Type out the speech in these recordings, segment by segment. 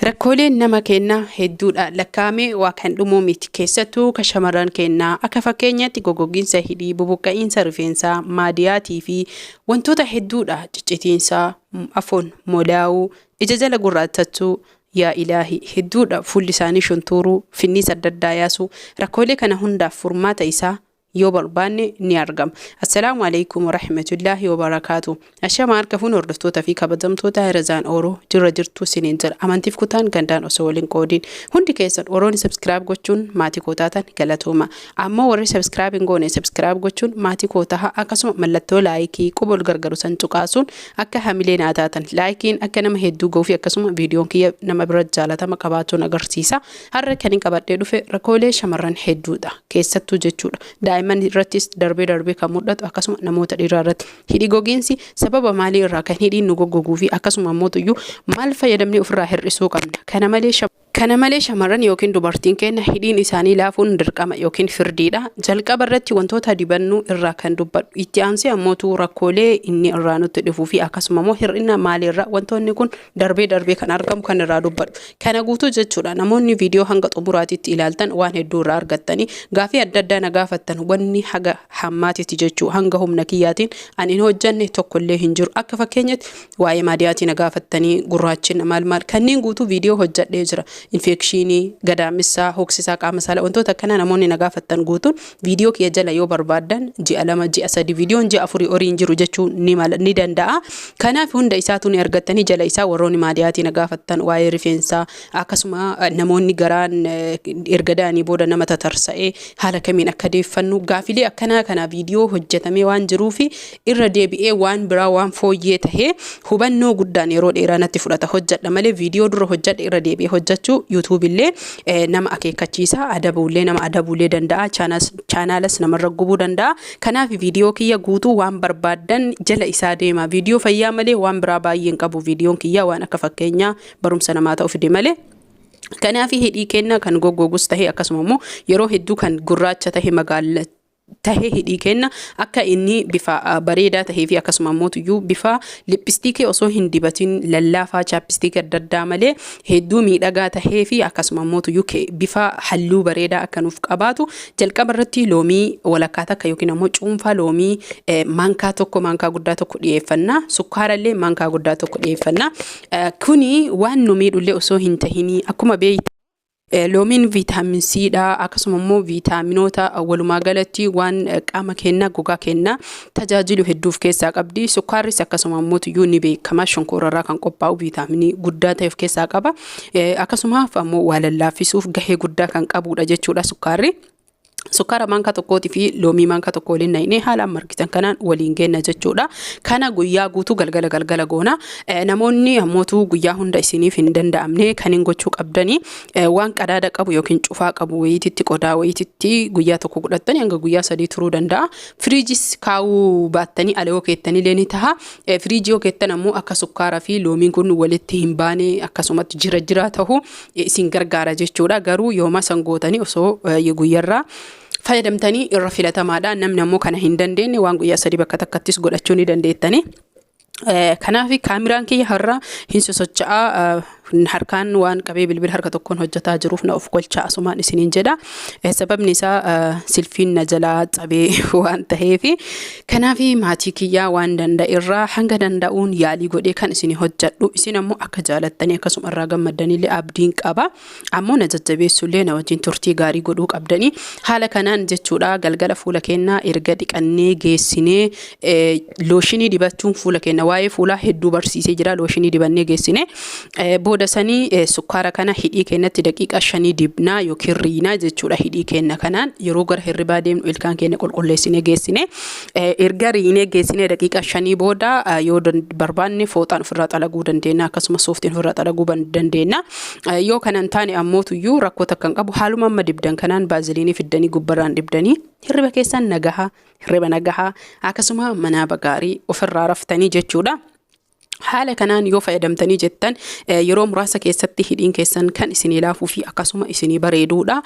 Rakkooleen nama keennaa hedduudha. Lakkaa'amee waa kan dhumuu miti. Keessattuu ka shamarran keennaa. Akka fakkeenyatti goggogiinsa hidhii, bubuqqa'iinsa rifeensaa, maadiyaatii fi wantoota hedduudha. Ciccitiinsa, afoon molaa'uu, ija jala gurraattachuu, yaa ilaahi hedduudha. Fuulli isaanii shuntuuruu, finniisa adda addaa yaasuu. Rakkoolee kana hundaaf furmaata isaa yoo barbaanne ni argama. Assalaamu alaikum warahmatullaahi wabarakaatu. Ashama harka fuun hordoftoota fi kabajamtoota Razaan Ooroo jirra jirtu isiniin jira. Amantiif kutaan gandaan osoo waliin qoodiin hundi keessan Orooni subscribe gochuun maatii koo taatan galatooma. Ammoo warri subscribe hin goone subscribe gochuun maatii koo taha, akkasuma mallattoo like quba ol gargaru san cuqaasuun akka hamilee naa taatan, likeiin akka nama hedduu ga'uu fi akkasuma viidiyoon kiyya nama bira jaalatama qabaachuun agarsiisa. Har'a kan hin qabadhee dhufe rakkoolee shamarran hedduudha. Keessattuu jechuudha. Daa'imman irrattis darbee darbee kan mul'atu, akkasuma namoota dhiiraa irratti. Hidhi gogiinsi sababa maalii irraa kan hidhiin nu goggoguu fi akkasuma immoo tuyyuu maal fayyadamnee ofirraa hir'isuu qabna? Kana malee shamarran yookiin dubartiin keenya hidhiin isaanii laafuun dirqama yookiin firdiidha. Jalqaba irratti wantoota dibannuu irraa kan dubbadhu. Itti aansee ammootu rakkoolee inni irraa nutti dhufuu fi akkasuma immoo hir'ina maaliirraa wantoonni kun darbee darbee kan argamu kan irraa dubbadhu. Kana guutuu jechuudha. Namoonni viidiyoo hanga xumuraatitti ilaaltan waan hedduu irraa argattanii gaafii adda addaa na gaafattan, wanni haga hammaatitti jechuu hanga humna kiyyaatiin ani hin hojjanne tokkollee hin jiru. Akka fakkeenyatti waa'ee maadiyaatii na gaafattanii, gurraachina maal maal kanneen guutuu viidiyoo hojjadhee jira. Infekshinii, gadaamessaa, hoksisaa qaama saalaa, wantoota akkanaa namoonni na gaafattan guutuun viidiyoo kiyya jala yoo barbaaddan ji'a 2, ji'a 3, viidiyoon ji'a 4 horii hin jiru jechuu ni mala ni danda'a. Kanaaf hunda isaatu ni argattanii jala isaa. Warroonni maadiyaatii na gaafattan, waa'ee rifeensaa, akkasuma namoonni garaan erga da'anii booda nama tatarsa'ee haala kamiin akka deeffannu, gaafilee akkanaa kana viidiyoo hojjetamee waan jiruufi irra deebi'ee waan biraa waan fooyyee tahee hubannoo guddaan yeroo dheeraa natti fudhata hojjedha malee, viidiyoo dura hojjedhe irra deebi'ee hojjechuu YouTubeillee nama akeekkachiisa, adabuullee nama adabuullee danda'a, chaanaalas namarra gubuu danda'a. Kanaaf viidiyoo kiyya guutuu waan barbaaddan jala isaa deema. Viidiyoo fayyaa malee waan biraa baay'een qabu. Viidiyoon kiyya waan akka fakkeenyaa barumsa namaa ta'u fide malee. Kanaaf hidhii kenna kan goggogus tahe, akkasuma immoo yeroo hedduu kan gurraacha tahe, magaala tahee hidhii kenna akka inni bifa bareedaa tahee fi akkasuma immoo tuyyuu bifa lipstickii osoo hin dibatin lallaafaa, chapstickii adda addaa malee hedduu miidhagaa tahee fi akkasuma immoo tuyyuu bifa halluu bareedaa akka nuuf qabaatu, jalqaba irratti loomii walakkaa takka yookiin ammoo cuunfaa loomii maankaa tokko, maankaa guddaa tokko dhiyeeffanna. Sukkaarallee maankaa guddaa tokko dhiyeeffanna. Kuni waan nu miidhullee osoo hin tahinii, akkuma beektan loomiin vitamin C dha. Akkasuma immoo viitaaminoota walumaa galatti waan qaama keenya, gogaa keenya tajaajilu hedduu of keessaa qabdi. Sukkaarris akkasuma immoo tuyyuu ni beekama, shonkoorarraa kan qophaa'u viitaaminii guddaa ta'e of keessaa qaba. Akkasumas ammoo waa lallaaffisuuf gahee guddaa kan qabudha jechuudha sukkaarri. Sukkaara maankaa tokkootii fi loomii maankaa tokko waliin naqnee haala amma argitan kanaan waliin geenna jechuudha. Kana guyyaa guutuu galgala galgala goona. Namoonni ammootu guyyaa hunda isiniif hin danda'amne, kan hin gochuu qabdanii waan qadaada qabu yookiin cufaa qabu wayiititti, qodaa wayiititti guyyaa tokko godhattanii hanga guyyaa 3 turuu danda'a. Firiijis kaa'uu baattanii ala yoo keettanillee ni taha. Firiijii yoo keettan ammoo akka sukkaaraa fi loomiin kun walitti hin baane, akkasumatti jira jira ta'u isin gargaara jechuudha. Garuu yooma san gootanii osoo guyyarraa fayyadamtanii irra filatamaadha. Namni ammoo kana hin dandeenye waan guyyaa 3 bakka takkattis godhachuu ni dandeettanii. Kanaaf kaameraan kiyya har'a hin sosocho'aa, harkaan waan qabee bilbila harka tokkoon hojjetaa jiruuf na of golchaa asumaan isiniin jedha. Sababni isaa silfiin na jalaa cabee waan ta'eef. Kanaaf maatii kiyyaa, waan danda'e irraa hanga danda'uun yaalii godhee kan isin hojjedhu, isin ammoo akka jaalattanii akkasuma irraa gammaddanillee abdiin qaba. Ammoo na jajjabeessullee na wajjin turtii gaarii godhuu qabdanii. Haala kanaan jechuudha, galgala fuula keenyaa erga dhiqannee geessinee looshinii dibachuun fuula keenya, waa'ee fuulaa hedduu barsiisee jira, looshinii dibannee geessine booda sanii sukkaara kana hidhii keenyatti daqiiqaa 5 dibnaa yookiin riinaa jechuudha. Hidhii keenya kanaan yeroo gara hirribaa deemnu ilkaan keenya qulqulleessinee geessine, erga riinee geessinee daqiiqaa 5 booda yoo barbaanne fooxaan ofirraa xalaguu dandeenya, akkasumas sooftiin ofirraa xalaguu dandeenya. Yoo kana hin taane ammootuyyuu rakkoo takka hin qabu. Haaluma amma dibdan kanaan baaziliinii fiddanii gubbarraan dibdanii hirriba keessan nagahaa, hirriba nagahaa, akkasuma manaaba gaarii ofirraa raftanii jechuudha. Haala kanaan yoo fayyadamtanii jettan yeroo muraasa keessatti hidhiin keessan kan isinii laafuu fi akkasuma isinii bareeduudha.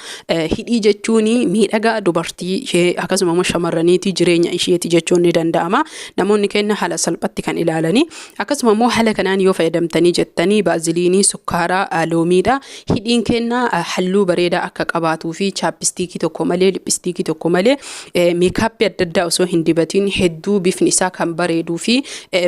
Hidhii jechuun miidhaga dubartii ishee akkasuma immoo shamarraniiti, jireenya isheeti jechuun ni danda'ama. Namoonni keenya haala salphatti kan ilaalanii. Akkasuma immoo haala kanaan yoo fayyadamtanii jettanii baaziliinii, sukkaara, loomiidha. Hidhiin keenya halluu bareedaa akka qabaatuu fi chapstickii tokko malee, lipstickii tokko malee, makeup adda addaa osoo hin dibatiin hedduu bifni isaa kan bareeduu fi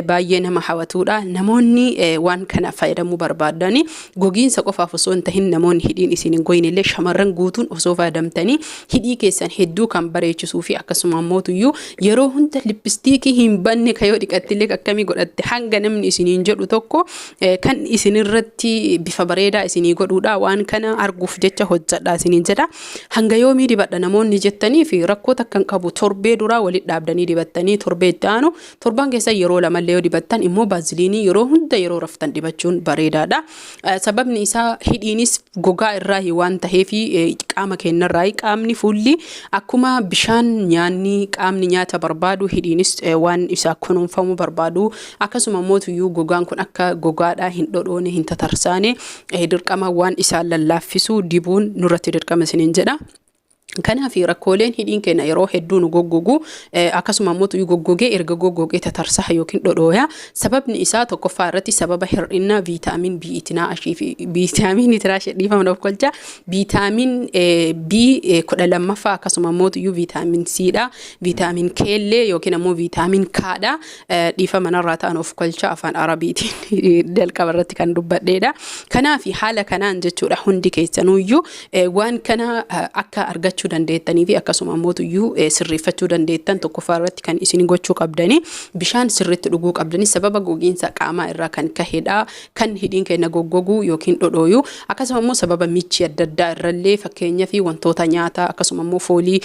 baay'ee nama hawwatudha. Namoonni waan kana fayyadamuu barbaadan, gogiinsa qofaaf osoo hin tahin, namoonni hidhiin isin hin goyne illee, shamarran guutuun osoo fayyadamtanii hidhii keessan hedduu kan bareechisuu fi akkasuma ammootuyyuu yeroo hunda lipstickii hin banne ka yoo dhiqattillee akkamii godhatte hanga namni isiniin jedhu tokko kan isinirratti bifa bareedaa isinii godhuudha. Waan kana arguuf jecha hojjedha isiniin jedha. Hanga yoomii dibadha namoonni jettanii fi rakkoo takka hin qabu. Torbee duraa walitti dhaabdanii dibattanii, torbee itti aanu torban keessa yeroo lamallee yoo dibattan, immoo baaziliinii yeroo hunda yeroo raftan dibachuun bareedaadha. Sababni isaa hidhiinis gogaa irraa waan taheef, qaama keenyarraa qaamni fuulli akkuma bishaan nyaanni qaamni nyaata barbaadu, hidhiinis waan isaa kunuunfamuu barbaadu. Akkasuma mootuyyuu gogaan kun akka gogaadhaa hin dhodhoone, hin tatarsaane, dirqama waan isaan lallaaffisu dibuun nurratti dirqama isiniin jedha. Kanaaf rakkooleen hidhiin keenya yeroo hedduu nu goggogu, akkasuma immoo goggogee erga goggogee tatarsa'a yookiin dhodhooya. Sababni isaa tokkoffaa irratti sababa hir'ina viitaamin B itinaa ashii fi viitaamin itinaa dhiifama of kolcha, viitaamin B 12ffaa, akkasuma immoo viitaamin C dha. Viitaamin K illee yookiin ammoo viitaamin K dha. Dhiifama narraa ta'an of kolcha, afaan Arabiitiin jalqaba irratti kan dubbadheedha. Kanaaf haala kanaan jechuudha, hundi keessanuyyuu waan kana akka argachuu dandeettanii fi akkasuma ammoo sirreeffachuu dandeettan, tokkoffaa irratti kan isin gochuu qabdanii bishaan sirriitti dhuguu qabdanii. Sababa gogiinsa qaamaa irraa kan kahedha kan hidhiin keenya goggoguu yookiin dhodhooyu. Akkasuma immoo sababa michi adda addaa irrallee, fakkeenyaa fi wantoota nyaataa, akkasuma immoo foolii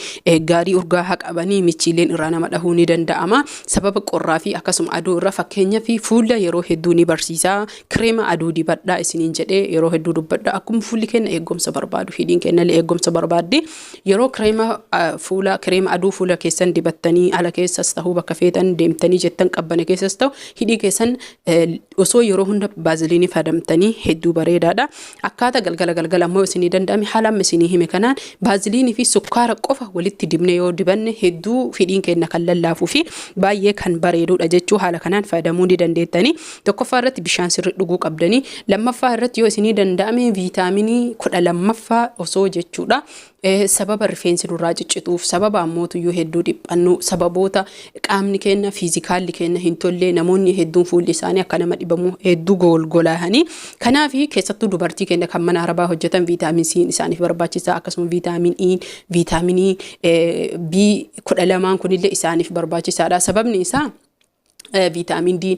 gaarii urgaa qabanii michiileen irraa nama dhahuu ni danda'ama. Sababa qorraa fi akkasuma aduu irra, fakkeenyaa fi fuula yeroo hedduu ni barsiisa, kireema aduu dibadhaa isiniin jedhee yeroo hedduu dubbadha. Akkuma fuulli keenya eegumsa barbaadu, hidhiin keenya illee eegumsa barbaaddi. Yeroo kireema fuula, kireema aduu fuula keessan dibattanii, ala keessas ta'uu bakka feetan deemtanii jettan, qabbana keessas ta'u, hidhii keessan osoo yeroo hunda baaziliinii fayyadamtanii hedduu bareedaadha. Akkaataa galgala galgala ammoo isinii danda'ame haala amma isinii hime kanaan baaziliinii fi sukkaara qofa walitti dibne yoo dibanne, hedduu hidhiin keenya kan lallaafuu fi baay'ee kan bareedudha jechuu. Haala kanaan fayyadamuu ni dandeettanii. Tokkoffaa irratti bishaan sirrii dhuguu qabdanii. Lammaffaa irratti yoo isinii danda'ame viitaaminii 12ffaa osoo jechuudha. Sababa rifeensi nurraa ciccituuf, sababa ammootuyyuu hedduu dhiphannu, sababoota qaamni keenya physicalli keenya hin tolle, namoonni hedduun fuulli isaanii akka nama dhibamu hedduu golgolaahanii. Kanaaf keessattuu dubartii keenya kan mana arabaa hojjetan viitaamin C isaaniif barbaachisaa, akkasuma viitaamin E, viitaaminii B 12n kunillee isaaniif barbaachisaadha. Sababni isaa viitaamin D,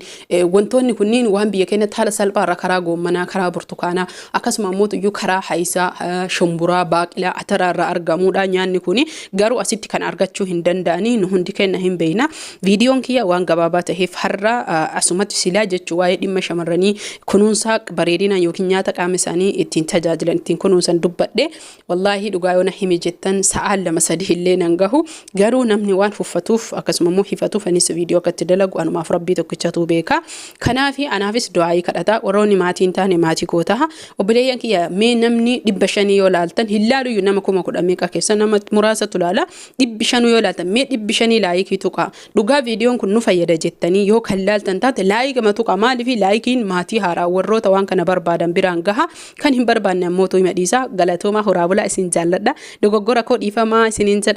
wantoonni kunniin waan biyya keenyatti haala salphaarra karaa goommanaa, karaa burtukaanaa, akkasuma immoo iyyuu karaa haayisaa, shumburaa, baaqilaa, ataraa irraa argamudha. Nyaanni kuni garuu asitti kan argachuu hin danda'anii nu hundi keenya hin beekna. Viidiyoon kiyya waan gabaabaa ta'eef har'a asumatti silaa jechuu waa'ee dhimma shamarranii kunuunsaa bareedina yookiin nyaata qaama isaanii ittiin tajaajilan, ittiin kunuunsan dubbadhe. Wallaahi dhugaa yoo na himi jettan sa'aan 2 3 illee nan gahu. Garuu namni waan fuffatuuf, akkasuma immoo hifatuuf, anis viidiyoo akkatti dalagu anumaaf rabbii tokkichatu beeka. Kanaaf anaafis du'aayii kadhata. Warroonni maatii hin taane maatii koo taha. Obboleeyyan kiyya, mee namni 500 yoo laaltan, hin laaluyyuu, nama 10,000 meeqa keessa nama muraasatu laala. 500 yoo laaltan, mee 500 likeii tuqa. Dhugaa viidiyoon kun nu fayyada jettanii yoo kan laaltan taate like tuqa. Maaliif? Likeiin maatii haaraa warroota waan kana barbaadan biraan gaha. Kan hin barbaanne ammoo hima dhiisaa. Galatoomaa, horaa bulaa, isin jaalladha. Dogoggora koo dhiifamaa isiniin jedha.